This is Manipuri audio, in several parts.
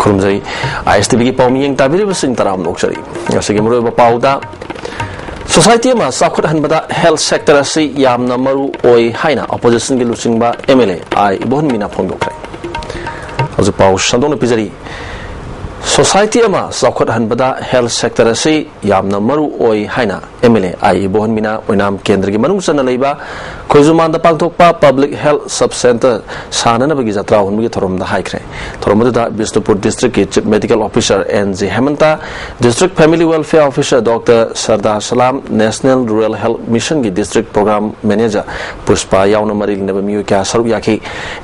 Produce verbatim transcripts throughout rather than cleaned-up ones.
ꯈꯨꯔꯨꯝꯖꯔꯤ꯫ ꯑꯥꯏ ꯑꯦꯁ ꯇꯤ ꯚꯤꯒꯤ ꯄꯥꯎ ꯃꯤꯠꯌꯦꯡ ꯇꯥꯕꯤꯔꯤꯕꯁꯤꯡ ꯇꯔꯥꯝꯅ ꯑꯣꯛꯆꯔꯤ꯫ ꯉꯁꯤꯒꯤ ꯃꯔꯨꯑꯣꯏꯕ ꯄꯥꯎꯗ, ꯁꯣꯁꯥꯏꯇꯤ ꯑꯃ ꯆꯥꯎꯈꯠꯍꯟꯕꯗ ꯍꯦꯜꯊ ꯁꯦꯛꯇꯔ ꯑꯁꯤ ꯌꯥꯝꯅ ꯃꯔꯨ ꯑꯣꯏ ꯍꯥꯏꯅ ꯑꯣꯄꯣꯖꯤꯁꯟꯒꯤ ꯂꯨꯆꯤꯡꯕ ꯑꯦꯝ ꯑꯦꯜ ꯑꯦ ꯑꯥꯏ ꯏꯕꯣꯍꯟꯕꯤꯅ ꯐꯣꯡꯗꯣꯛꯈ꯭ꯔꯦ꯫ ꯍꯧꯖꯤꯛ ꯄꯥꯎ ꯁꯟꯗꯣꯛꯅ ꯄꯤꯖꯔꯤ꯫ ꯁꯣꯁꯥꯏꯇꯤ ꯑꯃ ꯆꯥꯎꯈꯠꯍꯟꯕꯗ ꯍꯦꯜꯊ ꯁꯦꯛꯇꯔ ꯑꯁꯤ ꯌꯥꯝꯅ ꯃꯔꯨ ꯑꯣꯏ ꯍꯥꯏꯅ ꯑꯦꯝ ꯑꯦꯜ ꯑꯦ ꯑꯥꯏ ꯏꯕꯣꯍꯟꯕꯤꯅ ꯑꯣꯏꯅꯥꯝ ꯀꯦꯟꯗ꯭ꯔꯒꯤ ꯃꯅꯨꯡ ꯆꯟꯅ ꯂꯩꯕ ꯈꯣꯏꯖꯨꯃꯥꯟꯗ ꯄꯥꯡꯊꯣꯛꯄ ꯄꯕ꯭ꯂꯤꯛ ꯍꯦꯜꯊ ꯁꯕ ꯁꯦꯟꯇꯔ ꯁꯥꯅꯅꯕꯒꯤ ꯖꯇ꯭ꯔꯥ ꯍꯨꯟꯕꯒꯤ ꯊꯧꯔꯝꯗ ꯍꯥꯏꯈ꯭ꯔꯦ꯫ ꯊꯧꯔꯝ ꯑꯗꯨꯗ ꯕꯤꯁꯅꯨꯄꯨꯔ ꯗꯤꯁꯇ꯭ꯔꯤꯛꯀꯤ chief medical officer N J Hemanta, district family welfare officer doctor Sardar Salam, national rural health ꯃꯤꯁꯟꯒꯤ ꯗꯤꯁꯇ꯭ꯔꯤꯛ ꯄ꯭ꯔꯣꯒ꯭ꯔꯥꯝ ꯃꯦꯅꯦꯖꯔ ꯄꯨꯁꯄꯥ ꯌꯥꯎꯅ ꯃꯔꯤ ꯂꯩꯅꯕ ꯃꯤꯑꯣꯏ ꯀꯌꯥ ꯁꯔꯨꯛ ꯌꯥꯈꯤ꯫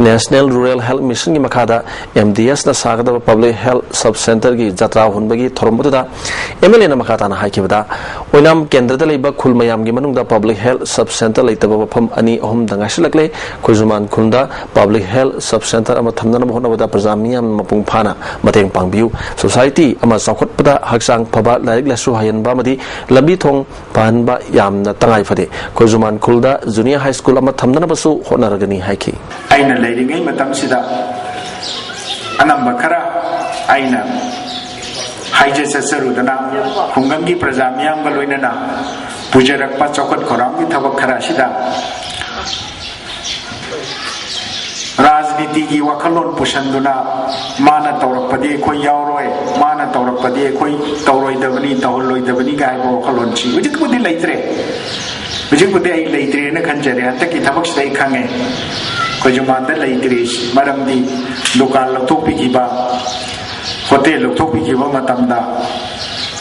ꯅꯦꯁꯅꯦꯜ ꯔꯨꯔꯦꯜ ꯍꯦꯜꯊ ꯃꯤꯁꯟꯒꯤ ꯃꯈꯥꯗ ꯑꯦꯝ ꯗꯤ ꯑꯦꯁꯅ ꯁꯥꯒꯗꯕ ꯄꯕ꯭ꯂꯤꯛ ꯍꯦꯜꯊ ꯁꯕ ꯁꯦꯟꯇꯔꯒꯤ ꯖꯇ꯭ꯔꯥ ꯍꯨꯟꯕꯒꯤ ꯊꯧꯔꯝ ꯑꯗꯨꯗ ꯑꯦꯝ ꯑꯦꯜ ꯑꯦꯅ ꯃꯈꯥ ꯇꯥꯅ ꯍꯥꯏꯈꯤꯕꯗ, ꯑꯣꯏꯅꯥꯝ ꯀꯦꯟꯗ꯭ꯔꯗ ꯂꯩꯕ ꯈꯨꯜ ꯃꯌꯥꯝꯒꯤ ꯃꯅꯨꯡꯗ ꯄꯕ꯭ꯂꯤꯛ ꯍꯦꯜꯊ ꯁꯕ ꯁꯦꯟꯇꯔ ꯂꯩꯇꯕ ꯃꯐꯝ ꯑꯅꯤ ꯑꯍꯨꯝꯗ ꯉꯥꯏꯁꯤꯜꯂꯛꯂꯦ꯫ ꯈꯣꯏꯖꯨꯃꯥꯟ ꯈꯨꯜꯗ ꯄꯕ꯭ꯂꯤꯛ ꯍꯦꯜꯊ ꯁꯕ ꯁꯦꯟꯇꯔ ꯑꯃ ꯊꯝꯅꯅꯕ ꯍꯣꯠꯅꯕꯗ ꯄ꯭ꯔꯖꯥ ꯃꯤꯌꯥꯝꯅ ꯃꯄꯨꯡ ꯐꯥꯅ ꯃꯇꯦꯡ ꯄꯥꯡꯕꯤꯌꯨ꯫ ꯁꯣꯁꯥꯏꯇꯤ ꯑꯃ ꯆꯥꯎꯈꯠꯄꯗ ꯍꯛꯆꯥꯡ ꯐꯕ, ꯂꯥꯏꯔꯤꯛ ꯂꯥꯏꯁꯨ ꯍꯩꯍꯟꯕ ꯑꯃꯗꯤ ꯂꯝꯕꯤ ꯊꯣꯡ ꯐꯍꯟꯕ ꯌꯥꯝꯅ ꯇꯉꯥꯏ ꯐꯗꯦ꯫ ꯈꯣꯏꯖꯨꯃꯥꯟ ꯈꯨꯜꯗ ꯖꯨꯅꯤꯌꯔ ꯍꯥꯏ ꯁ꯭ꯀꯨꯜ ꯑꯃ ꯊꯝꯅꯅꯕꯁꯨ ꯍꯣꯠꯅꯔꯒꯅꯤ ꯍꯥꯏꯈꯤ꯫ ꯑꯩꯅ ꯂꯩꯔꯤꯉꯩ ꯃꯇꯝꯁꯤꯗ ꯑꯅꯝꯕ ꯈꯔ ꯑꯩꯅ ꯍꯥꯏꯖ ꯆꯠꯆꯔꯨꯗꯅ ꯈꯨꯡꯒꯪꯒꯤ ꯄ꯭ꯔꯖꯥ ꯃꯤꯌꯥꯝꯒ ꯂꯣꯏꯅꯅ ꯄꯨꯖꯔꯛꯄ ꯆꯥꯎꯈꯠ ꯊꯧꯔꯥꯡꯒꯤ ꯊꯕꯛ ꯈꯔ ꯑꯁꯤꯗ ꯔꯥꯖꯅꯤꯇꯤꯒꯤ ꯋꯥꯈꯜꯂꯣꯟ ꯄꯨꯁꯟꯗꯨꯅ ꯃꯥꯅ ꯇꯧꯔꯛꯄꯗꯤ ꯑꯩꯈꯣꯏ ꯌꯥꯎꯔꯣꯏ, ꯃꯥꯅ ꯇꯧꯔꯛꯄꯗꯤ ꯑꯩꯈꯣꯏ ꯇꯧꯔꯣꯏꯗꯕꯅꯤ, ꯇꯧꯍꯜꯂꯣꯏꯗꯕꯅꯤ ꯀꯥꯏꯕ ꯋꯥꯈꯜꯂꯣꯟꯁꯤ ꯍꯧꯖꯤꯛꯄꯨꯗꯤ ꯂꯩꯇ꯭ꯔꯦ꯫ ꯍꯧꯖꯤꯛꯄꯨꯗꯤ ꯑꯩ ꯂꯩꯇ꯭ꯔꯦꯅ ꯈꯟꯖꯔꯦ꯫ ꯍꯟꯗꯛꯀꯤ ꯊꯕꯛꯁꯤꯗ ꯑꯩ ꯈꯪꯉꯦ, ꯈꯣꯏꯖꯨꯃꯥꯟꯗ ꯂꯩꯇ꯭ꯔꯦ꯫ ꯃꯔꯝꯗꯤ ꯗꯨꯀꯥꯟ ꯂꯧꯊꯣꯛꯄꯤꯈꯤꯕ, ꯍꯣꯇꯦꯜ ꯂꯧꯊꯣꯛꯄꯤꯈꯤꯕ ꯃꯇꯝꯗ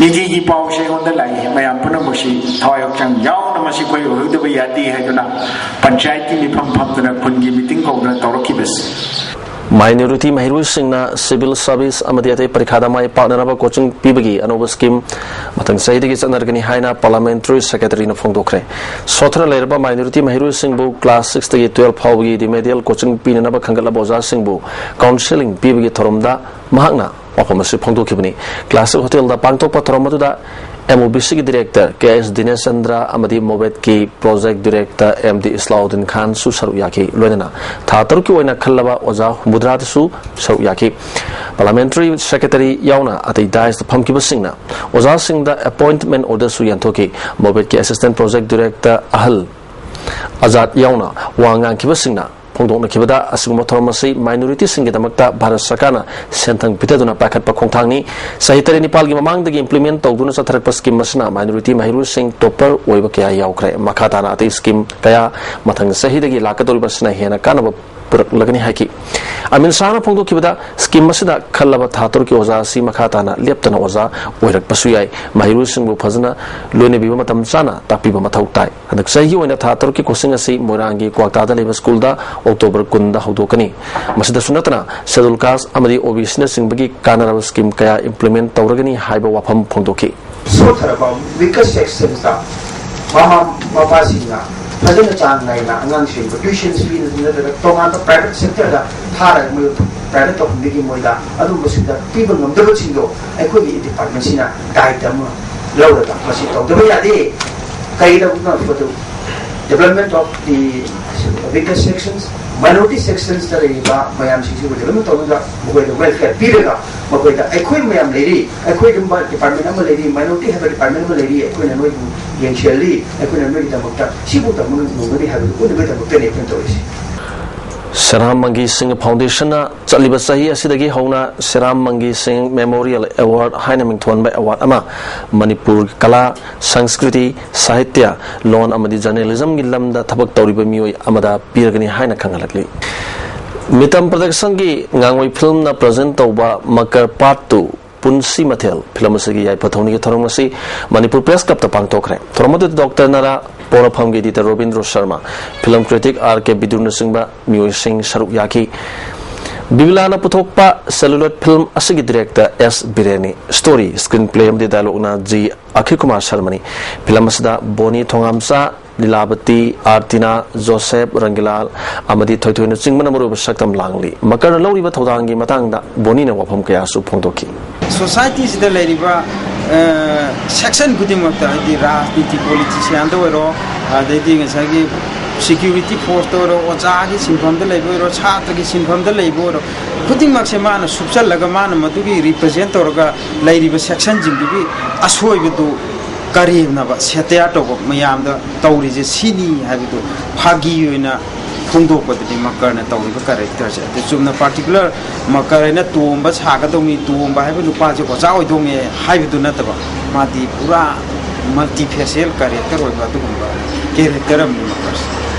ꯅꯤꯇꯤꯒꯤ ꯄꯥꯎꯁꯦ ꯑꯩꯉꯣꯟꯗ ꯂꯥꯛꯏ꯫ ꯃꯌꯥꯝ ꯄꯨꯝꯅꯃꯛꯁꯤ ꯊꯋꯥꯏ ꯍꯛꯆꯥꯡ ꯌꯥꯎꯅ ꯃꯁꯤ ꯑꯩꯈꯣꯏ ꯑꯣꯏꯍꯧꯗꯕ ꯌꯥꯗꯦ ꯍꯥꯏꯗꯨꯅ ꯄꯟꯆꯥꯌꯠꯀꯤ ꯃꯤꯐꯝ ꯐꯝꯗꯨꯅ ꯈꯨꯟꯒꯤ ꯃꯤꯇꯤꯡ ꯀꯧꯗꯨꯅ ꯇꯧꯔꯛꯈꯤꯕꯁꯤ꯫ ꯃꯥꯏꯅꯣꯔꯤꯇꯤ ꯃꯍꯩꯔꯣꯏꯁꯤꯡꯅ ꯁꯤꯚꯤꯜ ꯁꯔꯚꯤꯁ ꯑꯃꯗꯤ ꯑꯇꯩ ꯄꯔꯤꯈꯥꯗ ꯃꯥꯏ ꯄꯥꯛꯅꯅꯕ ꯀꯣꯆꯤꯡ ꯄꯤꯕꯒꯤ ꯑꯅꯧꯕ ꯁ꯭ꯀꯤꯝ ꯃꯊꯪ ꯆꯍꯤꯗꯒꯤ ꯆꯠꯅꯔꯒꯅꯤ ꯍꯥꯏꯅ ꯄꯥꯔꯂꯥꯃꯦꯟꯇꯔꯤ ꯁꯦꯀ꯭ꯔꯦꯇꯔꯤꯅ ꯐꯣꯡꯗꯣꯛꯈ꯭ꯔꯦ꯫ ꯁꯣꯠꯊꯅ ꯂꯩꯔꯕ ꯃꯥꯏꯅꯣꯔꯤꯇꯤ ꯃꯍꯩꯔꯣꯏꯁꯤꯡꯕꯨ ꯀ꯭ꯂꯥꯁ ꯁꯤꯛꯁꯇꯒꯤ ꯇꯨꯌꯦꯜꯐ ꯐꯥꯎꯕꯒꯤ ꯔꯤꯃꯦꯗꯤꯌꯦꯜ ꯀꯣꯆꯤꯡ ꯄꯤꯅꯅꯕ ꯈꯟꯒꯠꯂꯕ ꯑꯣꯖꯥꯁꯤꯡꯕꯨ ꯀꯥꯎꯟꯁꯦꯂꯤꯡ ꯄꯤꯕꯒꯤ ꯊꯧꯔꯝꯗ ꯃꯍꯥꯛꯅ ꯋꯥꯐꯝ ꯑꯁꯤ ꯐꯣꯡꯗꯣꯛꯈꯤꯕꯅꯤ꯫ ꯀ꯭ꯂꯥꯁꯤꯛ ꯍꯣꯇꯦꯜꯗ ꯄꯥꯡꯊꯣꯛꯄ ꯊꯧꯔꯝ ꯑꯗꯨꯗ ꯑꯦꯝ ꯑꯣ ꯕꯤ ꯁꯤꯒꯤ ꯗꯤꯔꯦꯛꯇꯔ ꯀꯦ ꯑꯦꯁ ꯗꯤꯅꯦꯁ ꯆꯟꯗ꯭ꯔ ꯑꯃꯗꯤ ꯃꯣꯕꯦꯠꯀꯤ ꯄ꯭ꯔꯣꯖꯦꯛ ꯗꯤꯔꯦꯛꯇꯔ ꯑꯦꯝ ꯗꯤ ꯏꯁꯂꯥꯎꯗꯤꯟ ꯈꯥꯟꯁꯨ ꯁꯔꯨꯛ ꯌꯥꯈꯤ꯫ ꯂꯣꯏꯅꯅ ꯊꯥ ꯇꯔꯨꯛꯀꯤ ꯑꯣꯏꯅ ꯈꯜꯂꯕ ꯑꯣꯖꯥ ꯍꯨꯝꯐꯨꯇꯔꯥꯗꯁꯨ ꯁꯔꯨꯛ ꯌꯥꯈꯤ꯫ ꯄꯥꯔꯂꯥꯃꯦꯟꯇꯔꯤ ꯁꯦꯀ꯭ꯔꯦꯇꯔꯤ ꯌꯥꯎꯅ ꯑꯇꯩ ꯗꯥꯏꯁꯇ ꯐꯝꯈꯤꯕꯁꯤꯡꯅ ꯑꯣꯖꯥꯁꯤꯡꯗ ꯑꯦꯄꯣꯏꯟꯠꯃꯦꯟ ꯑꯣꯔꯗꯔꯁꯨ ꯌꯦꯟꯊꯣꯛꯈꯤ꯫ ꯃꯣꯕꯦꯠꯀꯤ ꯑꯦꯁꯤꯁꯇꯦꯟꯠ ꯄ꯭ꯔꯣꯖꯦꯛ ꯗꯤꯔꯦꯛꯇꯔ ꯑꯍꯜ ꯑꯖꯥꯗ ꯌꯥꯎꯅ ꯋꯥ ꯉꯥꯡꯈꯤꯕꯁꯤꯡꯅ ꯐꯣꯡꯗꯣꯛꯅꯈꯤꯕꯗ, ꯑꯁꯤꯒꯨꯝꯕ ꯊꯧꯔꯝ ꯑꯁꯤ ꯃꯥꯏꯅꯣꯔꯤꯇꯤꯁꯤꯡꯒꯤꯗꯃꯛꯇ ꯚꯥꯔꯠ ꯁꯔꯀꯥꯔꯅ ꯁꯦꯟꯊꯪ ꯄꯤꯊꯗꯨꯅ ꯄꯥꯏꯈꯠꯄ ꯈꯣꯡꯊꯥꯡꯅꯤ꯫ ꯆꯍꯤ ꯇꯔꯦꯠ ꯅꯤꯄꯥꯜꯒꯤ ꯃꯃꯥꯡꯗꯒꯤ ꯏꯝꯄ꯭ꯂꯤꯃꯦꯟꯠ ꯇꯧꯗꯨꯅ ꯆꯠꯊꯔꯛꯄ ꯁ꯭ꯀꯤꯝ ꯑꯁꯤꯅ ꯃꯥꯏꯅꯣꯔꯤꯇꯤ ꯃꯍꯩꯔꯣꯏꯁꯤꯡ ꯇꯣꯞꯄꯔ ꯑꯣꯏꯕ ꯀꯌꯥ ꯌꯥꯎꯈ꯭ꯔꯦ꯫ ꯃꯈꯥ ꯇꯥꯅ ꯑꯇꯩ ꯁ꯭ꯀꯤꯝ ꯀꯌꯥ ꯃꯊꯪ ꯆꯍꯤꯗꯒꯤ ꯂꯥꯛꯀꯗꯧꯔꯤꯕ ꯑꯁꯤꯅ ꯍꯦꯟꯅ ꯀꯥꯟꯅꯕ ꯄꯨꯔꯛꯂꯒꯅꯤ ꯍꯥꯏꯈꯤ꯫ ꯑꯃꯤꯠ ꯁꯥꯍꯅ ꯐꯣꯡꯗꯣꯛꯈꯤꯕꯗ, ꯁ꯭ꯀꯤꯝ ꯑꯁꯤꯗ ꯈꯜꯂꯕ ꯊꯥ ꯇꯔꯨꯛꯀꯤ ꯑꯣꯖꯥ ꯑꯁꯤ ꯃꯈꯥ ꯇꯥꯅ ꯂꯦꯞꯇꯅ ꯑꯣꯖꯥ ꯑꯣꯏꯔꯛꯄꯁꯨ ꯌꯥꯏ꯫ ꯃꯍꯩꯔꯣꯏꯁꯤꯡꯕꯨ ꯐꯖꯅ ꯂꯣꯏꯅꯕꯤꯕ ꯃꯇꯝ ꯆꯥꯅ ꯇꯥꯛꯄꯤꯕ ꯃꯊꯧ ꯇꯥꯏ꯫ ꯍꯟꯗꯛ ꯆꯍꯤꯒꯤ ꯑꯣꯏꯅ ꯊꯥ ꯇꯔꯨꯛꯀꯤ ꯀꯣꯆꯤꯡ ꯑꯁꯤ ꯃꯣꯏꯔꯥꯡꯒꯤ ꯀ꯭ꯋꯥꯛꯇꯥꯗ ꯂꯩꯕ ꯁ꯭ꯀꯨꯜꯗ ꯑꯣꯛꯇꯣꯕꯔ ꯀꯨꯟꯗ ꯍꯧꯗꯣꯛꯀꯅꯤ꯫ ꯃꯁꯤꯗꯁꯨ ꯅꯠꯇꯅ ꯁꯦꯗꯨꯜ ꯀꯥꯁ ꯑꯃꯗꯤ ꯑꯣ ꯕꯤ ꯁꯤꯅꯆꯤꯡꯕꯒꯤ ꯀꯥꯟꯅꯔꯕ ꯁ꯭ꯀꯤꯝ ꯀꯌꯥ ꯏꯝꯄ꯭ꯂꯤꯃꯦꯟꯠ ꯇꯧꯔꯒꯅꯤ ꯍꯥꯏꯕ ꯋꯥꯐꯝ ꯐꯣꯡꯗꯣꯛꯈꯤ꯫ ꯁꯣꯠꯊꯔꯕ ꯋꯤꯀꯔ ꯁꯦꯛꯁꯟꯗ ꯃꯃꯥ ꯃꯄꯥꯁꯤꯡꯅ ꯐꯖꯅ ꯆꯥꯡ ꯅꯥꯏꯅ ꯑꯉꯥꯡꯁꯤꯡꯕꯨ ꯇ꯭ꯌꯨꯁꯟ ꯐꯤ ꯅꯠꯇ꯭ꯔꯒ ꯇꯣꯉꯥꯟꯕ ꯄ꯭ꯔꯥꯏꯚꯦꯠ ꯁꯦꯛꯇꯔꯗ ꯊꯥꯔꯒ ꯃꯣꯏ ꯄ꯭ꯔꯥꯏꯚꯦꯠ ꯇꯧꯍꯟꯕꯒꯤ ꯃꯣꯏꯗ ꯑꯗꯨꯝꯕꯁꯤꯡꯗ ꯄꯤꯕ ꯉꯝꯗꯕꯁꯤꯡꯗꯣ ꯑꯩꯈꯣꯏꯒꯤ ꯗꯤꯄꯥꯔꯠꯃꯦꯟꯁꯤꯅ ꯗꯥꯏꯇ ꯑꯃ ꯂꯧꯔꯒ ꯃꯁꯤ ꯇꯧꯗꯕ ꯌꯥꯗꯦ꯫ ꯀꯩꯗꯧꯅ ꯃꯗꯨ development of the weaker sections, minority sections ꯇ ꯂꯩꯔꯤꯕ ꯃꯌꯥꯝꯁꯤꯡꯁꯤꯕꯨ development ꯇꯧꯔꯒ ꯃꯈꯣꯏꯗ welfare ꯄꯤꯔꯒ ꯃꯈꯣꯏꯗ ꯑꯩꯈꯣꯏ ꯃꯌꯥꯝ ꯂꯩꯔꯤ, ꯑꯩꯈꯣꯏ ꯑꯗꯨꯝꯕ department ꯑꯃ ꯂꯩꯔꯤ, minority ꯍꯥꯏꯕ department ꯑꯃ ꯂꯩꯔꯤ, ꯑꯩꯈꯣꯏꯅ ꯅꯣꯏꯕꯨ ꯌꯦꯡꯁꯤꯜꯂꯤ, ꯑꯩꯈꯣꯏꯅ ꯅꯣꯏꯒꯤꯗꯃꯛꯇ ꯁꯤꯕꯨ ꯇꯧꯕ ꯉꯝꯒꯅꯤ ꯍꯥꯏꯕꯗꯨ ꯎꯠꯅꯕꯒꯤꯗꯃꯛꯇꯅꯤ ꯑꯩꯈꯣꯏꯅ ꯇꯧꯔꯤꯁꯤ꯫ ꯁꯦꯔꯥꯝ ꯃꯪꯒꯤ ꯁꯤꯡꯍ ꯐꯥꯎꯟꯗꯦꯁꯟꯅ ꯆꯠꯂꯤꯕ ꯆꯍꯤ ꯑꯁꯤꯗꯒꯤ ꯍꯧꯅ ꯁꯦꯔꯥꯝ ꯃꯪꯒꯤ ꯁꯤꯡꯍ ꯃꯦꯃꯣꯔꯤꯌꯦꯜ ꯑꯦꯋꯥꯔꯗ ꯍꯥꯏꯅ ꯃꯤꯡꯊꯣꯟꯕ ꯑꯦꯋꯥꯔꯗ ꯑꯃ ꯃꯅꯤꯄꯨꯔꯒꯤ ꯀꯂꯥ, ꯁꯪꯁꯀ꯭ꯔꯤꯇꯤ, ꯁꯥꯍꯤꯇ꯭ꯌ, ꯂꯣꯟ ꯑꯃꯗꯤ ꯖꯔꯅꯦꯂꯤꯖꯝꯒꯤ ꯂꯝꯗ ꯊꯕꯛ ꯇꯧꯔꯤꯕ ꯃꯤꯑꯣꯏ ꯑꯃꯗ ꯄꯤꯔꯒꯅꯤ ꯍꯥꯏꯅ ꯈꯪꯍꯜꯂꯛꯂꯤ꯫ ꯃꯤꯇꯝ ꯄ꯭ꯔꯗꯛꯁꯟꯒꯤ ꯉꯥꯡꯋꯩ ꯐꯤꯜꯝꯅ ꯄ꯭ꯔꯖꯦꯟ ꯇꯧꯕ ꯃꯀꯔ ꯄꯥꯔꯠ ꯇꯨ, ꯄꯨꯟꯁꯤ ꯃꯊꯦꯜ ꯐꯤꯂꯝ ꯑꯁꯤꯒꯤ ꯌꯥꯏꯐ ꯊꯧꯅꯤꯒꯤ ꯊꯧꯔꯝ ꯑꯁꯤ ꯃꯅꯤꯄꯨꯔ ꯄ꯭ꯔꯦꯁ ꯀ꯭ꯂꯕꯇ ꯄꯥꯡꯊꯣꯛꯈ꯭ꯔꯦ꯫ ꯊꯧꯔꯝ ꯑꯗꯨꯗ ꯗꯣꯛꯇꯔ ꯅꯔꯥ, ꯄꯣꯔꯐꯝꯒꯤ editor Robindro Sharma, film critic R K ꯕꯤꯗꯨꯔꯅꯆꯤꯡꯕ ꯃꯤꯑꯣꯏꯁꯤꯡ ꯁꯔꯨꯛ ꯌꯥꯈꯤ꯫ ꯕꯤꯕꯤꯂꯥꯅ ꯄꯨꯊꯣꯛꯄ ꯁꯦꯂꯨꯂꯣꯏꯗ ꯐꯤꯂꯝ ꯑꯁꯤꯒꯤ ꯗꯤꯔꯦꯛꯇꯔ ꯑꯦꯁ ꯕꯤꯔꯦꯟꯅꯤ꯫ ꯁ꯭ꯇꯣꯔꯤ, ꯁ꯭ꯀ꯭ꯔꯤꯟ ꯄ꯭ꯂꯦ ꯑꯃꯗꯤ ꯗꯥꯏꯂꯣꯒꯅ ꯖꯤ ꯑꯈꯤꯜ ꯀꯨꯃꯥꯔ ꯁꯔꯃꯅꯤ꯫ ꯐꯤꯂꯝ ꯑꯁꯤꯗ ꯕꯣꯅꯤ ꯊꯣꯉꯥꯝꯆꯥ, ꯂꯤꯂꯥꯕꯇꯤ, ꯑꯥꯔꯇꯤꯅꯥ, ꯖꯣꯁꯦꯞ, ꯔꯪꯒꯤꯂꯥꯜ ꯑꯃꯗꯤ ꯊꯣꯏꯊꯣꯏꯅꯆꯤꯡꯕꯅ ꯃꯔꯨꯑꯣꯏꯕ ꯁꯛꯇꯝ ꯂꯥꯡꯂꯤ꯫ ꯃꯀꯔꯅ ꯂꯧꯔꯤꯕ ꯊꯧꯗꯥꯡꯒꯤ ꯃꯇꯥꯡꯗ ꯕꯣꯅꯤꯅ ꯋꯥꯐꯝ ꯀꯌꯥꯁꯨ ꯐꯣꯡꯗꯣꯛꯈꯤ꯫ ꯁꯣꯁꯥꯏꯇꯤꯁꯤꯗ ꯂꯩꯔꯤꯕ ꯁꯦꯛꯁꯟ ꯈꯨꯗꯤꯡꯃꯛꯇ, ꯍꯥꯏꯗꯤ ꯔꯥꯖꯅꯤꯇꯤ, ꯄꯣꯂꯤꯇꯤꯁꯤꯌꯥꯟꯗ ꯑꯣꯏꯔꯣ, ꯑꯗꯩꯗꯤ ꯉꯁꯥꯏꯒꯤ ꯁꯦꯀ꯭ꯌꯨꯔꯤꯇꯤ ꯐꯣꯔꯁꯇ ꯑꯣꯏꯔꯣ, ꯑꯣꯖꯥꯒꯤ ꯁꯤꯟꯐꯝꯗ ꯂꯩꯕ ꯑꯣꯏꯔꯣ, ꯁꯥꯇ꯭ꯔꯒꯤ ꯁꯤꯟꯐꯝꯗ ꯂꯩꯕ ꯑꯣꯏꯔꯣ, ꯈꯨꯗꯤꯡꯃꯛꯁꯦ ꯃꯥꯅ ꯁꯨꯞꯆꯜꯂꯒ, ꯃꯥꯅ ꯃꯗꯨꯒꯤ ꯔꯤꯄ꯭ꯔꯖꯦꯟ ꯇꯧꯔꯒ ꯂꯩꯔꯤꯕ ꯁꯦꯛꯁꯟꯁꯤꯡꯗꯨꯒꯤ ꯑꯁꯣꯏꯕꯗꯨ ꯀꯔꯦꯝꯅꯕ, ꯁꯦꯇꯤꯌꯥꯔ ꯇꯧꯕ, ꯃꯌꯥꯝꯗ ꯇꯧꯔꯤꯁꯦ ꯁꯤꯅꯤ ꯍꯥꯏꯕꯗꯨ ꯐꯥꯒꯤ ꯑꯣꯏꯅ ꯐꯣꯡꯗꯣꯛꯄꯗꯨꯅꯤ ꯃꯀꯔꯅ ꯇꯧꯔꯤꯕ ꯀꯦꯔꯦꯛꯇꯔꯁꯦ꯫ ꯑꯗꯨ ꯆꯨꯝꯅ ꯄꯥꯔꯇꯤꯀꯨꯂꯔ ꯃꯀꯔ ꯍꯥꯏꯅ ꯇꯣꯝꯕ ꯁꯥꯒꯗꯧꯅꯤ, ꯇꯣꯝꯕ ꯍꯥꯏꯕ ꯅꯨꯄꯥꯁꯦ ꯑꯣꯖꯥ ꯑꯣꯏꯗꯧꯅꯦ ꯍꯥꯏꯕꯗꯨ ꯅꯠꯇꯕ, ꯃꯥꯗꯤ ꯄꯨꯔꯥ ꯃꯜꯇꯤꯐꯦꯁꯤꯌꯦꯜ ꯀꯦꯔꯦꯛꯇꯔ ꯑꯣꯏꯕ ꯑꯗꯨꯒꯨꯝꯕ ꯀꯦꯔꯦꯛꯇꯔ ꯑꯃꯅꯤ ꯃꯀꯔꯁꯦ꯫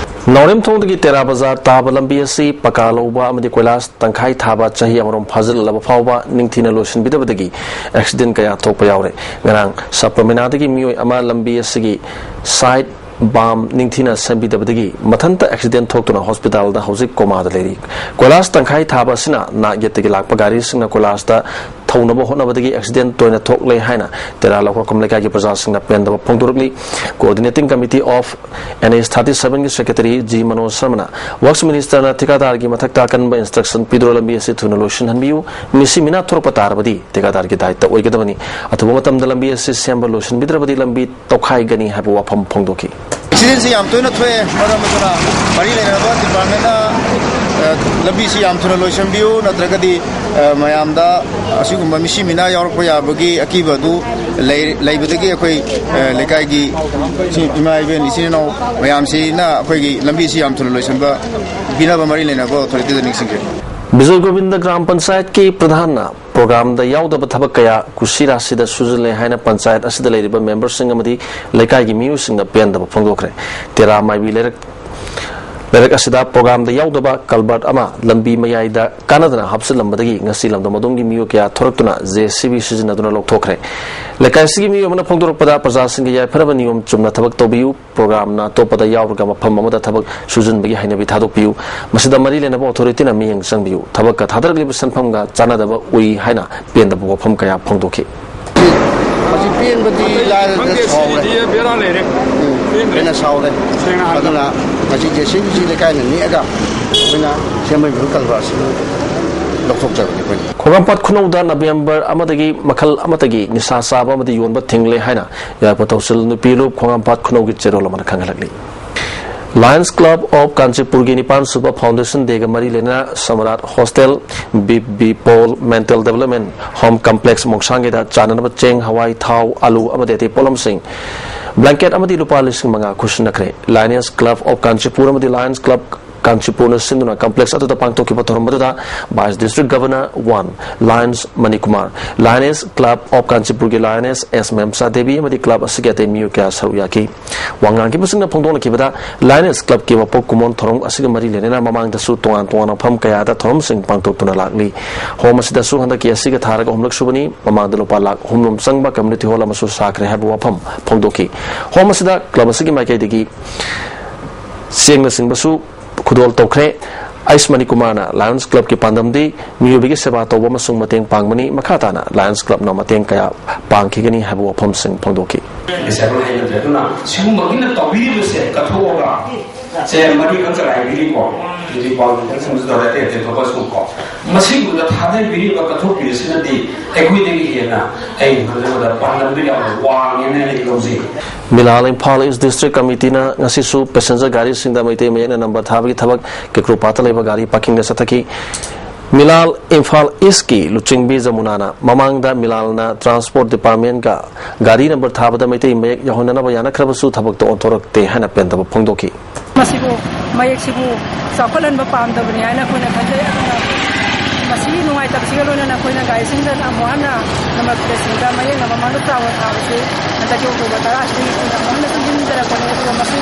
ꯅꯥꯎꯔꯦꯝꯊꯣꯡꯗꯒꯤ ꯇꯦꯔꯥ ꯕꯖꯥꯔ ꯇꯥꯕ ꯂꯝꯕꯤ ꯑꯁꯤ ꯄꯀꯥ ꯂꯧꯕ ꯑꯃꯗꯤ ꯀꯣꯏꯂꯥꯁ ꯇꯪꯈꯥꯏ ꯊꯥꯕ ꯆꯍꯤ ꯑꯃꯔꯣꯝ ꯐꯥꯖꯤꯜꯂꯛꯂꯕ ꯐꯥꯎꯕ ꯅꯤꯡꯊꯤꯅ ꯂꯣꯏꯁꯤꯟꯕꯤꯗꯕꯗꯒꯤ ꯑꯦꯛꯁꯤꯗꯦꯟ ꯀꯌꯥ ꯊꯣꯛꯄ ꯌꯥꯎꯔꯦ꯫ ꯉꯔꯥꯡ ꯁꯕ ꯄ꯭ꯔꯃꯤꯅꯥꯗꯒꯤ ꯃꯤꯑꯣꯏ ꯑꯃ ꯂꯝꯕꯤ ꯑꯁꯤꯒꯤ ꯁꯥꯏꯠ ꯕꯥꯝ ꯅꯤꯡꯊꯤꯅ ꯁꯦꯝꯕꯤꯗꯕꯗꯒꯤ ꯃꯊꯟꯇ ꯑꯦꯛꯁꯤꯗꯦꯟ ꯊꯣꯛꯇꯨꯅ ꯍꯣꯁꯄꯤꯇꯥꯜꯗ ꯍꯧꯖꯤꯛ ꯀꯣꯃꯥꯗ ꯂꯩꯔꯤ꯫ ꯀꯣꯏꯂꯥꯁ ꯇꯪꯈꯥꯏ ꯊꯥꯕ ꯑꯁꯤꯅ ꯅꯥꯛ ꯌꯦꯠꯇꯒꯤ ꯂꯥꯛꯄ ꯒꯥꯔꯤꯁꯤꯡꯅ ꯀꯣꯏꯂꯥꯁꯇ ꯊꯧꯅꯕ ꯍꯣꯠꯅꯕꯗꯒꯤ ꯑꯦꯛꯁꯤꯗꯦꯟ ꯇꯣꯏꯅ ꯊꯣꯛꯂꯦ ꯍꯥꯏꯅ ꯇꯦꯔꯥ ꯂꯧꯈ꯭ꯔꯥꯛꯐꯝ ꯂꯩꯀꯥꯏꯒꯤ ꯄ꯭ꯔꯖꯥꯁꯤꯡꯅ ꯄꯦꯟꯗꯕ ꯐꯣꯡꯗꯣꯔꯛꯂꯤ꯫ Coordinating Committee of N H thirty seven ꯒꯤ ꯁꯦꯀ꯭ꯔꯦꯇꯔꯤ ꯖꯤ ꯃꯅꯣꯖ ꯁꯔꯃꯅ ꯋꯔꯛꯁ ꯃꯤꯅꯤꯁꯇꯔꯅ ꯊꯤꯀꯥꯗꯥꯔꯒꯤ ꯃꯊꯛꯇ ꯑꯀꯟꯕ ꯏꯟꯁꯇ꯭ꯔꯛꯁꯟ ꯄꯤꯗꯨꯅ ꯂꯝꯕꯤ ꯑꯁꯤ ꯊꯨꯅ ꯂꯣꯏꯁꯤꯟꯍꯟꯕꯤꯌꯨ, ꯃꯤꯁꯤ ꯃꯤꯅꯥ ꯊꯣꯔꯛꯄ ꯇꯥꯔꯕꯗꯤ ꯊꯤꯀꯥꯗꯥꯔꯒꯤ ꯗꯥꯏꯇ ꯑꯣꯏꯒꯗꯕꯅꯤ, ꯑꯊꯨꯕ ꯃꯇꯝꯗ ꯂꯝꯕꯤ ꯑꯁꯤ ꯁꯦꯝꯕ ꯂꯣꯏꯁꯤꯟꯕꯤꯗ꯭ꯔꯕꯗꯤ ꯂꯝꯕꯤ ꯇꯧꯈꯥꯏꯒꯅꯤ ꯍꯥꯏꯕ ꯋꯥꯐꯝ ꯐꯣꯡꯗꯣꯛꯈꯤ꯫ ꯑꯦꯛꯁꯤꯗꯦꯟꯁꯤ ꯌꯥꯝ ꯇꯣꯏꯅ ꯊꯣꯛꯑꯦ, ꯃꯔꯝ ꯑꯗꯨꯅ ꯃꯔꯤ ꯂꯩꯅꯕ ꯗꯤꯄꯥꯔꯠꯃꯦꯟꯅ, ꯑ, ꯂꯝꯕꯤꯁꯤ ꯌꯥꯝ ꯊꯨꯅ ꯂꯣꯏꯁꯤꯟꯕꯤꯌꯨ, ꯅꯠꯇ꯭ꯔꯒꯗꯤ, ꯑ, ꯃꯌꯥꯝꯗ ꯑꯁꯤꯒꯨꯝꯕ ꯃꯤꯁꯤ ꯃꯤꯅꯥ ꯌꯥꯎꯔꯛꯄ ꯌꯥꯕꯒꯤ ꯑꯀꯤꯕ ꯑꯗꯨ ꯂꯩ-, ꯂꯩꯕꯗꯒꯤ ꯑꯩꯈꯣꯏ, ꯑ, ꯂꯩꯀꯥꯏꯒꯤ ꯏꯆꯤꯟ-, ꯏꯃꯥ ꯏꯕꯦꯟ ꯏꯆꯤꯟ ꯏꯅꯥꯎ ꯃꯌꯥꯝꯁꯤꯅ ꯑꯩꯈꯣꯏꯒꯤ ꯂꯝꯕꯤꯁꯤ ꯌꯥꯝ ꯊꯨꯅ ꯂꯣꯏꯁꯤꯟꯕ ꯄꯤꯅꯕ ꯃꯔꯤ ꯂꯩꯅꯕ ꯑꯣꯊꯣꯔꯤꯇꯤꯗ ꯅꯤꯡꯁꯤꯡꯖꯔꯤ꯫ ꯕꯤꯖꯣꯏ ꯒꯣꯕꯤꯟꯗ ꯒ꯭ꯔꯥꯝ ꯄꯟꯆꯥꯌꯠꯀꯤ ꯄ꯭ꯔꯙꯥꯟꯅ ꯄ꯭ꯔꯣꯒ꯭ꯔꯥꯝꯗ ꯌꯥꯎꯗꯕ ꯊꯕꯛ ꯀꯌꯥ ꯀꯨꯁꯤ ꯔꯥꯁꯤꯗ ꯁꯨꯖꯜꯂꯦ ꯍꯥꯏꯅ ꯄꯟꯆꯥꯌꯠ ꯑꯁꯤꯗ ꯂꯩꯔꯤꯕ ꯃꯦꯝꯕꯔꯁꯤꯡ ꯑꯃꯗꯤ ꯂꯩꯀꯥꯏꯒꯤ ꯃꯤꯑꯣꯏꯁꯤꯡꯅ ꯄꯦꯟꯗꯕ ꯐꯣꯡꯗꯣꯛꯈ꯭ꯔꯦ꯫ ꯇꯦꯔꯥ ꯃꯥꯏꯕꯤ ꯂꯩꯔꯛ, ꯂꯩꯔꯛ ꯑꯁꯤꯗ ꯄ꯭ꯔꯣꯒ꯭ꯔꯥꯝꯗ ꯌꯥꯎꯗꯕ ꯀꯜꯕꯔꯠ ꯑꯃ ꯂꯝꯕꯤ ꯃꯌꯥꯏꯗ ꯀꯥꯟꯅꯗꯅ ꯍꯥꯞꯆꯤꯜꯂꯝꯕꯗꯒꯤ ꯉꯁꯤ ꯂꯝꯗꯝ ꯑꯗꯣꯝꯒꯤ ꯃꯤꯑꯣꯏ ꯀꯌꯥ ꯊꯣꯔꯛꯇꯨꯅ ꯖꯦ ꯁꯤ ꯕꯤ ꯁꯤꯖꯤꯟꯅꯗꯨꯅ ꯂꯧꯊꯣꯛꯈ꯭ꯔꯦ꯫ ꯂꯩꯀꯥꯏ ꯑꯁꯤꯒꯤ ꯃꯤꯑꯣꯏ ꯑꯃꯅ ꯐꯣꯡꯗꯣꯔꯛꯄꯗ, ꯄ꯭ꯔꯖꯥꯁꯤꯡꯒꯤ ꯌꯥꯏꯐꯅꯕ ꯅꯤꯌꯣꯝ ꯆꯨꯝꯅ ꯊꯕꯛ ꯇꯧꯕꯤꯌꯨ, ꯄ꯭ꯔꯣꯒ꯭ꯔꯥꯝꯅ ꯑꯇꯣꯞꯄꯗ ꯌꯥꯎꯔꯒ ꯃꯐꯝ ꯑꯃꯗ ꯊꯕꯛ ꯁꯨꯖꯟꯕꯒꯤ ꯍꯩꯅꯕꯤ ꯊꯥꯗꯣꯛꯄꯤꯌꯨ꯫ ꯃꯁꯤꯗ ꯃꯔꯤ ꯂꯩꯅꯕ ꯑꯣꯊꯣꯔꯤꯇꯤꯅ ꯃꯤꯠꯌꯦꯡ ꯆꯪꯕꯤꯌꯨ꯫ ꯊꯕꯛꯀ ꯊꯥꯗꯔꯛꯂꯤꯕ ꯁꯦꯟꯐꯝꯒ ꯆꯥꯟꯅꯗꯕ ꯎꯏ ꯍꯥꯏꯅ ꯄꯦꯟꯗꯕ ꯋꯥꯐꯝ ꯀꯌꯥ ꯐꯣꯡꯗꯣꯛꯈꯤ꯫ ꯍꯧꯖꯤꯛ ꯄꯦꯟꯕꯗꯤ ꯂꯥꯏꯔꯗꯅ ꯈꯪꯗꯦ, ꯁꯥꯎꯔꯦ꯫ ꯁꯤꯗꯤ ꯕꯦꯔꯥ ꯂꯩꯔꯦ꯫ ꯎꯝ, ꯄꯦꯟꯗ꯭ꯔꯦ꯫ ꯍꯦꯟꯅ ꯁꯥꯎꯔꯦ꯫ ꯁꯦꯡꯅ ꯍꯥꯏꯔꯕꯗ꯫ ꯑꯗꯨꯅ ꯉꯁꯤ ꯖꯦ ꯁꯤ ꯕꯤ ꯁꯤ ꯂꯩꯀꯥꯏꯅ ꯅꯦꯛꯑꯒ ꯑꯩꯈꯣꯏꯅ ꯁꯦꯝꯕꯤꯕ ꯀꯜꯕꯥꯔꯁꯤꯅꯤ꯫ ꯂꯧꯊꯣꯛꯆꯕꯅꯤ ꯑꯩꯈꯣꯏꯅ꯫ ꯈꯣꯡꯉꯥꯝꯄꯥꯠ ꯈꯨꯅꯧꯗ ꯅꯕꯦꯝꯕꯔ ꯑꯃꯗꯒꯤ ꯃꯈꯜ ꯑꯃꯠꯇꯒꯤ ꯅꯤꯁꯥ ꯆꯥꯕ ꯑꯃꯗꯤ ꯌꯣꯟꯕ ꯊꯤꯡꯂꯦ ꯍꯥꯏꯅ ꯌꯥꯏꯐ ꯊꯧꯁꯤꯜ ꯅꯨꯄꯤ ꯂꯨꯞ ꯈꯣꯡꯉꯥꯝꯄꯥꯠ ꯈꯨꯅꯧꯒꯤ ꯆꯦꯔꯣꯜ ꯑꯃꯅ ꯈꯪꯍꯜꯂꯛꯂꯤ꯫ Lions Club of ꯀꯥꯟꯆꯤꯄꯨꯔꯒꯤ ꯅꯤꯄꯥꯟ ꯁꯨꯕ Foundation Dayꯒ ꯃꯔꯤ ꯂꯩꯅꯅ Samrat hostel, B B Paul mental development home complex ꯃꯣꯡꯁꯥꯡꯒꯤꯗ ꯆꯥꯅꯅꯕ ꯆꯦꯡ, ꯍꯋꯥꯏ, ꯊꯥꯎ, ꯑꯂꯨ ꯑꯃꯗꯤ ꯑꯇꯩ ꯄꯣꯠꯂꯝꯁꯤꯡ, ꯕ꯭ꯂꯥꯡꯀꯦꯠ ꯑꯃꯗꯤ ꯂꯨꯄꯥ ꯂꯤꯁꯤꯡ ꯃꯉꯥ ꯈꯨꯠꯁꯤꯟꯅꯈ꯭ꯔꯦ꯫ Lions Club of ꯀꯥꯟꯆꯤꯄꯨꯔ ꯑꯃꯗꯤ Lions Club ꯀꯥꯟꯆꯤꯄꯨꯔꯅ ꯁꯤꯟꯗꯨꯅ ꯀꯝꯄ꯭ꯂꯦꯛꯁ ꯑꯗꯨꯗ ꯄꯥꯡꯊꯣꯛꯈꯤꯕ ꯊꯧꯔꯝ ꯑꯗꯨꯗ Vice District Governor one Lions Manikumar, Lions Club of ꯀꯥꯟꯆꯤꯄꯨꯔꯒꯤ Lioness ꯑꯦꯁ ꯃꯦꯝꯁꯥ ꯗꯦꯕꯤ ꯑꯃꯗꯤ ꯀ꯭ꯂꯕ ꯑꯁꯤꯒꯤ ꯑꯇꯩ ꯃꯤꯑꯣꯏ ꯀꯌꯥ ꯁꯔꯨꯛ ꯌꯥꯈꯤ꯫ ꯋꯥ ꯉꯥꯡꯈꯤꯕꯁꯤꯡꯅ ꯐꯣꯡꯗꯣꯛꯅꯈꯤꯕꯗ, Lioness Clubꯀꯤ ꯃꯄꯣꯛ ꯀꯨꯝꯑꯣꯟ ꯊꯧꯔꯝ ꯑꯁꯤꯒ ꯃꯔꯤ ꯂꯩꯅꯅ ꯃꯃꯥꯡꯗꯁꯨ ꯇꯣꯉꯥꯟ ꯇꯣꯉꯥꯟꯕ ꯃꯐꯝ ꯀꯌꯥꯗ ꯊꯧꯔꯝꯁꯤꯡ ꯄꯥꯡꯊꯣꯛꯇꯨꯅ ꯂꯥꯛꯂꯤ꯫ ꯍꯣꯝ ꯑꯁꯤꯗꯁꯨ ꯍꯟꯗꯛꯀꯤ ꯑꯁꯤꯒ ꯊꯥꯔꯒ ꯑꯍꯨꯝꯂꯛ ꯁꯨꯕꯅꯤ꯫ ꯃꯃꯥꯡꯗ ꯂꯨꯄꯥ ꯂꯥꯈ ꯑꯍꯨꯝ ꯔꯣꯝ ꯆꯪꯕ community hall ꯑꯃꯁꯨ ꯁꯥꯈ꯭ꯔꯦ ꯍꯥꯏꯕ ꯋꯥꯐꯝ ꯐꯣꯡꯗꯣꯛꯈꯤ꯫ ꯍꯣꯝ ꯑꯁꯤꯗ ꯀ꯭ꯂꯕ ꯑꯁꯤꯒꯤ ꯃꯥꯏꯀꯩꯗꯒꯤ ꯆꯦꯡꯅꯆꯤꯡꯕꯁꯨ ꯈꯨꯗꯣꯜ ꯇꯧꯈ꯭ꯔꯦ꯫ ꯑꯩꯁ ꯃꯅꯤꯀꯨꯃꯥꯔꯅ Lions Clubꯀꯤ ꯄꯥꯟꯗꯝꯗꯤ ꯃꯤꯑꯣꯏꯕꯒꯤ ꯁꯦꯕꯥ ꯇꯧꯕ ꯑꯃꯁꯨꯡ ꯃꯇꯦꯡ ꯄꯥꯡꯕꯅꯤ꯫ ꯃꯈꯥ ꯇꯥꯅ Lions Clubꯅ ꯃꯇꯦꯡ ꯀꯌꯥ ꯄꯥꯡꯈꯤꯒꯅꯤ ꯍꯥꯏꯕ ꯋꯥꯐꯝꯁꯤꯡ ꯐꯣꯡꯗꯣꯛꯈꯤ꯫ Disable ꯍꯩꯅꯗ꯭ꯔꯦ꯫ ꯑꯗꯨꯅ ꯁꯤꯒꯨꯝꯕꯒꯤꯅ ꯇꯧꯕꯤꯔꯤꯕꯁꯦ ꯀꯠꯊꯣꯛꯑꯒ, ꯁꯦ ꯃꯔꯤꯈꯛ ꯆꯂꯥꯏꯕꯤꯔꯤꯀꯣ, ꯍꯧꯖꯤꯛ ꯄꯥꯎ ꯈꯤꯇꯪ ꯁꯨꯝ ꯇꯧꯔꯦ, ꯑꯇꯩ ꯑꯇꯩ ꯊꯣꯛꯄ ꯁꯨꯝ ꯀꯣ꯫ ꯃꯁꯤꯒꯨꯝꯕꯗ ꯊꯥꯗꯕꯤꯔꯤꯕ ꯀꯠꯊꯣꯛꯄꯤꯕꯁꯤꯅꯗꯤ ꯑꯩꯈꯣꯏꯗꯒꯤ ꯍꯦꯟꯅ, ꯑꯩ ꯈꯟꯖꯕꯗ, ꯄꯥꯡꯒꯜꯗꯨ ꯌꯥꯝꯅ ꯋꯥꯡꯉꯦꯅ ꯑꯩ ꯂꯧꯖꯩ꯫ ꯃꯤꯂꯥꯜ ꯏꯝꯐꯥꯜ ꯏꯁ ꯗꯤꯁꯇ꯭ꯔꯤꯛ ꯀꯃꯤꯇꯤꯅ ꯉꯁꯤꯁꯨ ꯄꯦꯁꯦꯟꯖꯔ ꯒꯥꯔꯤꯁꯤꯡꯗ ꯃꯩꯇꯩ ꯃꯌꯦꯛꯅ ꯅꯝꯕꯔ ꯊꯥꯕꯒꯤ ꯊꯕꯛ ꯀꯦꯀ꯭ꯔꯨꯄꯥꯠꯇ ꯂꯩꯕ ꯒꯥꯔꯤ ꯄꯥꯔꯀꯤꯡꯗ ꯆꯠꯊꯈꯤ꯫ ꯃꯤꯂꯥꯜ ꯏꯝꯐꯥꯜ ꯏꯁꯀꯤ ꯂꯨꯆꯤꯡꯕꯤ ꯖꯃꯨꯅꯥꯅ ꯃꯃꯥꯡꯗ ꯃꯤꯂꯥꯜꯅ ꯇ꯭ꯔꯥꯟꯁꯄꯣꯔꯠ ꯗꯤꯄꯥꯔꯠꯃꯦꯟꯒ ꯒꯥꯔꯤ ꯅꯝꯕꯔ ꯊꯥꯕꯗ ꯃꯩꯇꯩ ꯃꯌꯦꯛ ꯌꯥꯎꯍꯟꯅꯅꯕ ꯌꯥꯅꯈ꯭ꯔꯕꯁꯨ ꯊꯕꯛꯇ ꯑꯣꯟꯊꯣꯔꯛꯇꯦ ꯍꯥꯏꯅ ꯄꯦꯟꯗꯕ ꯐꯣꯡꯗꯣꯛꯈꯤ꯫ ꯃꯁꯤꯕꯨ, ꯃꯌꯦꯛꯁꯤꯕꯨ ꯆꯥꯎꯈꯠꯍꯟꯕ ꯄꯥꯝꯗꯕꯅꯤ ꯍꯥꯏꯅ ꯑꯩꯈꯣꯏꯅ ꯈꯟꯖꯩ꯫ ꯑꯗꯨꯅ ꯃꯁꯤꯒꯤ ꯅꯨꯡꯉꯥꯏꯇꯕꯁꯤꯒ ꯂꯣꯏꯅꯅ ꯑꯩꯈꯣꯏꯅ ꯒꯥꯔꯤꯁꯤꯡꯗ ꯑꯃꯨꯛ ꯍꯟꯅ ꯅꯝꯕꯔ ꯄ꯭ꯂꯦꯠꯁꯤꯡꯗ ꯃꯌꯦꯛꯅ ꯃꯃꯥꯡꯗ ꯆꯥꯎꯅ ꯊꯥꯕꯁꯤ ꯍꯟꯗꯛꯀꯤ ꯑꯣꯛꯇꯣꯕꯔ ꯇꯔꯥꯁꯤꯗꯒꯤ ꯑꯩꯈꯣꯏꯅ ꯑꯃꯨꯛ ꯍꯟꯅ ꯆꯪꯁꯤꯟꯖꯔꯛꯄꯅꯤ꯫ ꯑꯗꯨꯒ ꯃꯁꯤ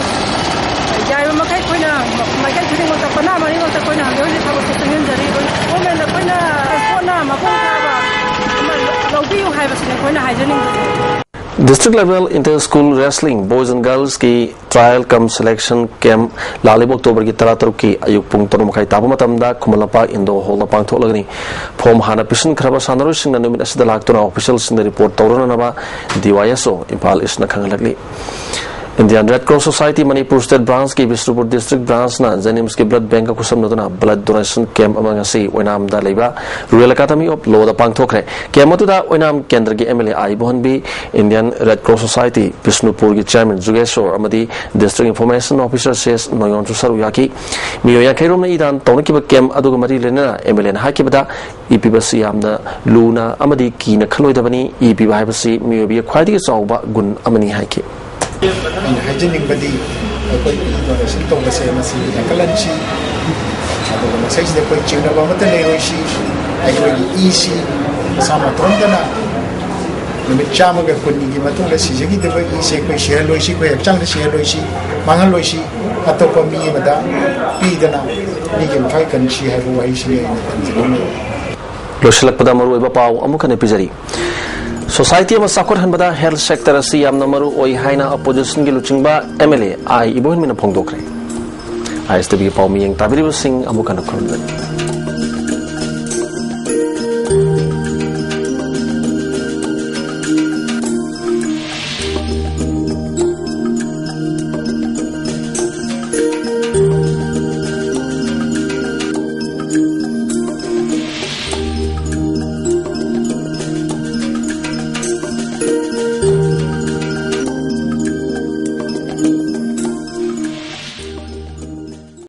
ꯌꯥꯔꯤꯕ ꯃꯈꯩ ꯑꯩꯈꯣꯏꯅ ꯃꯥꯏꯀꯩ ꯈꯨꯗꯤꯡꯃꯛꯇ, ꯄꯅꯥ ꯃꯔꯤꯃꯛꯇ ꯑꯩꯈꯣꯏꯅ ꯍꯧꯖꯤꯛ ꯍꯧꯖꯤꯛ ꯊꯕꯛꯁꯦ ꯆꯪꯁꯤꯟꯖꯔꯤ꯫ ꯒꯣꯔꯃꯦꯟꯗ ꯑꯩꯈꯣꯏꯅ ꯄꯣꯠꯅ ꯃꯄꯨꯡ ꯐꯥꯕ ꯑꯃ ꯂꯧꯕꯤꯌꯨ ꯍꯥꯏꯕꯁꯤꯅꯤ ꯑꯩꯈꯣꯏꯅ ꯍꯥꯏꯖꯅꯤꯡꯕꯁꯦ꯫ District Level Inter School Wrestling Boys and Girlsꯀꯤ Trial cum Selection Camp ꯂꯥꯛꯂꯤꯕ ꯑꯣꯛꯇꯣꯕꯔꯒꯤ ꯇꯔꯥꯇꯔꯨꯛꯀꯤ ꯑꯌꯨꯛ ꯄꯨꯡ ꯇꯔꯨꯛ ꯃꯈꯥꯏ ꯇꯥꯕ ꯃꯇꯝꯗ ꯈꯨꯃꯟ ꯂꯝꯄꯥꯛ Indoor Hallꯗ ꯄꯥꯡꯊꯣꯛꯂꯒꯅꯤ꯫ ꯐꯣꯝ ꯍꯥꯟꯅ ꯄꯤꯁꯤꯟꯈ꯭ꯔꯕ ꯁꯥꯟꯅꯔꯣꯏꯁꯤꯡꯅ ꯅꯨꯃꯤꯠ ꯑꯁꯤꯗ ꯂꯥꯛꯇꯨꯅ officialꯁꯤꯡꯗ report ꯇꯧꯔꯨꯅꯅꯕ D Y S O Imphal ꯏꯁꯅ ꯈꯪꯍꯜꯂꯛꯂꯤ꯫ Indian Red Cross Society Manipur State Branch ꯀꯤ ꯕꯤꯁꯅꯨꯄꯨꯔ District Branch ꯅ JNIMS ꯀꯤ blood bank ꯀ ꯈꯨꯠꯁꯝꯅꯗꯨꯅ blood donation camp ꯑꯃ ꯉꯁꯤ ꯑꯣꯏꯅꯥꯝꯗ ꯂꯩꯕ Royal Academy of Law the ꯄꯥꯡꯊꯣꯛꯈ꯭ꯔꯦ꯫ Camp ꯑꯗꯨꯗ ꯑꯣꯏꯅꯥꯝ ꯀꯦꯟꯗ꯭ꯔꯒꯤ MLA ꯑꯥ Ibohanbi, Indian Red Cross Society ꯕꯤꯁꯅꯨꯄꯨꯔꯒꯤ Chairman Jugeshor ꯑꯃꯗꯤ District Information Officer C S ꯅꯣꯡꯌꯣꯟꯁꯨ ꯁꯔꯨꯛ ꯌꯥꯈꯤ꯫ ꯃꯤꯑꯣꯏ ꯌꯥꯡꯈꯩ ꯔꯣꯝꯅ ꯏ ꯗꯥꯟ ꯇꯧꯅꯈꯤꯕ camp ꯑꯗꯨꯒ ꯃꯔꯤ ꯂꯩꯅꯅ MLA ꯅ ꯍꯥꯏꯈꯤꯕꯗ, ꯏ ꯄꯤꯕꯁꯤ ꯌꯥꯝꯅ ꯂꯨꯅ ꯑꯃꯗꯤ ꯀꯤꯅ ꯈꯜꯂꯣꯏꯗꯕꯅꯤ꯫ ꯏ ꯄꯤꯕ ꯍꯥꯏꯕꯁꯤ ꯃꯤꯑꯣꯏꯕꯒꯤ ꯈ꯭ꯋꯥꯏꯗꯒꯤ ꯆꯥꯎꯕ ꯒꯨꯟ ꯑꯃꯅꯤ ꯍꯥꯏꯈꯤ꯫ ꯑꯩꯅ ꯍꯥꯏꯖꯅꯤꯡꯕꯗꯤ, ꯑꯩꯈꯣꯏ ꯏ ꯗꯣꯅꯦꯁꯟ ꯇꯧꯕꯁꯦ ꯃꯁꯤ ꯍꯦꯟꯒꯠꯍꯟꯁꯤ, ꯑꯗꯨꯒ ꯃꯁꯤꯗ ꯑꯩꯈꯣꯏ ꯆꯤꯡꯅꯕ ꯑꯃꯠꯇ ꯂꯩꯔꯣꯏꯁꯤ꯫ ꯑꯩꯈꯣꯏꯒꯤ ꯏꯁꯤ ꯃꯁꯥ ꯃꯇꯣꯝꯇꯅ ꯅꯨꯃꯤꯠ ꯆꯥꯝꯃꯒ ꯀꯨꯟꯅꯤꯒꯤ ꯃꯇꯨꯡꯗ ꯁꯤꯖꯈꯤꯗꯕ ꯏꯁꯦ ꯑꯩꯈꯣꯏ ꯁꯤꯍꯜꯂꯣꯏꯁꯤ, ꯑꯩꯈꯣꯏ ꯍꯛꯆꯥꯡꯗ ꯁꯤꯍꯜꯂꯣꯏꯁꯤ, ꯃꯥꯡꯍꯜꯂꯣꯏꯁꯤ꯫ ꯑꯇꯣꯞꯄ ꯃꯤ ꯑꯃꯗ ꯄꯤꯗꯅ ꯃꯤꯒꯤ ꯃꯈꯥ ꯀꯟꯁꯤ ꯍꯥꯏꯕ ꯋꯥꯍꯩꯁꯤꯅꯤ ꯑꯩꯅ ꯊꯝꯖꯅꯤꯡꯉꯤ꯫ ꯂꯣꯏꯁꯤꯜꯂꯛꯄꯗ ꯃꯔꯨꯑꯣꯏꯕ ꯄꯥꯎ ꯑꯃꯨꯛ ꯍꯟꯅ ꯄꯤꯖꯔꯤ꯫ Society ꯑꯃ ꯆꯥꯎꯈꯠꯍꯟꯕꯗ health sector ꯑꯁꯤ ꯌꯥꯝꯅ ꯃꯔꯨ ꯑꯣꯏ ꯍꯥꯏꯅ opposition ꯒꯤ ꯂꯨꯆꯤꯡꯕ MLA ꯑꯥꯏ ꯏꯕꯣꯍꯟꯕꯤꯅ ꯐꯣꯡꯗꯣꯛꯈ꯭ꯔꯦ꯫ ISTV ꯒꯤ ꯄꯥꯎ ꯃꯤꯌꯦꯡ ꯇꯥꯕꯤꯔꯤꯕꯁꯤꯡ ꯑꯃꯨꯛ ꯍꯟꯅ ꯈꯨꯔꯨꯝꯖꯔꯤ꯫